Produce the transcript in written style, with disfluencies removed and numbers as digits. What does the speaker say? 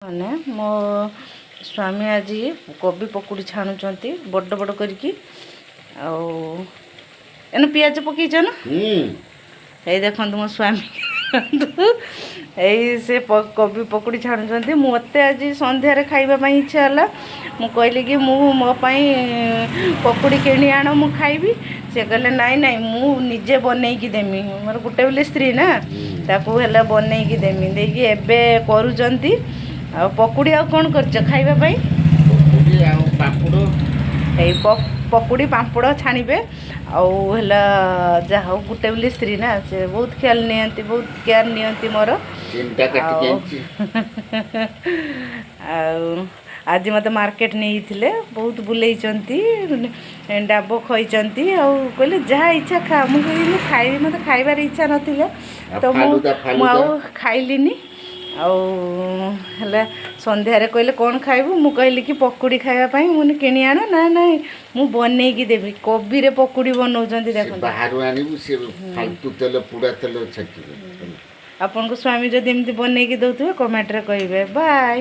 ମାନେ ମୋ ସ୍ୱାମୀ ଆଜି କୋବି ପକୁଡ଼ି ଛାଣୁଛନ୍ତି ବଡ଼ ବଡ଼ କରିକି। ଆଉ ଏନେ ପିଆଜ ପକେଇଛ ନା? ହୁଁ। ଏଇ ଦେଖନ୍ତୁ, ମୋ ସ୍ୱାମୀ ଏଇ ସେ କୋବି ପକୁଡ଼ି ଛାଣୁଛନ୍ତି। ମୋତେ ଆଜି ସନ୍ଧ୍ୟାରେ ଖାଇବା ପାଇଁ ଇଚ୍ଛା ହେଲା। ମୁଁ କହିଲି କି ମୁଁ ମୋ ପାଇଁ ପକୁଡ଼ି କିଣି ଆଣ, ମୁଁ ଖାଇବି। ସେ କହିଲେ, ନାଇଁ ନାଇଁ, ମୁଁ ନିଜେ ବନେଇକି ଦେମି। ମୋର ଗୋଟେ ବୋଲି ସ୍ତ୍ରୀ ନା, ତାକୁ ହେଲେ ବନେଇକି ଦେମି। ଦେଇକି ଏବେ କରୁଛନ୍ତି। ଆଉ ପକୁଡ଼ି, ଆଉ କ'ଣ କରିଛ ଖାଇବା ପାଇଁ? ପକୁଡ଼ି ଆଉ ପାମ୍ପଡ଼। ଏଇ ପକୁଡ଼ି, ପାମ୍ପଡ଼ ଛାଣିବେ। ଆଉ ହେଲା, ଯାହା ହଉ, ଗୋଟେ ବୋଲି ସ୍ତ୍ରୀ ନା, ସେ ବହୁତ ଖିଆଲ ନିଅନ୍ତି, ବହୁତ କେୟାର ନିଅନ୍ତି ମୋର। ତିନିଟା କାଟିକି ଆଣିଛି। ଆଉ ଆଜି ମୋତେ ମାର୍କେଟ ନେଇଥିଲେ, ବହୁତ ବୁଲେଇଛନ୍ତି, ଡାବ ଖୋଇଛନ୍ତି ଆଉ କହିଲେ ଯାହା ଇଚ୍ଛା ଖା। ମୁଁ କହିଲି ମୁଁ ଖାଇବି, ମୋତେ ଖାଇବାର ଇଚ୍ଛା ନଥିଲା। ଆଉ ତ ମୁଁ ଫାଲୁଦା, ମୁଁ ଆଉ ଫାଲୁଦା। ଖାଇଲିନି। ଆଉ ହେଲା, ସନ୍ଧ୍ୟାରେ କହିଲେ କ'ଣ ଖାଇବୁ? ମୁଁ କହିଲି କି ପକୁଡ଼ି ଖାଇବା ପାଇଁ। ମୁଁ କହିଲି, କିଣି ଆଣ। ନା ନାଇଁ, ମୁଁ ବନେଇକି ଦେବି। କୋବିରେ ପକୁଡ଼ି ବନଉଛନ୍ତି। ସେ ଦେଖନ୍ତୁ। ବାହାରୁ ଆଣିବୁ, ସେ ଫାଲତୁ ତେଲ, ପୋଡ଼ା ତେଲ ଛାଙ୍କିବେ। ଆପଣଙ୍କ ସ୍ୱାମୀ ଯଦି ଏମିତି ବନେଇକି ଦେଉଥିବେ, କମେଣ୍ଟରେ କହିବେ। ବାଏ।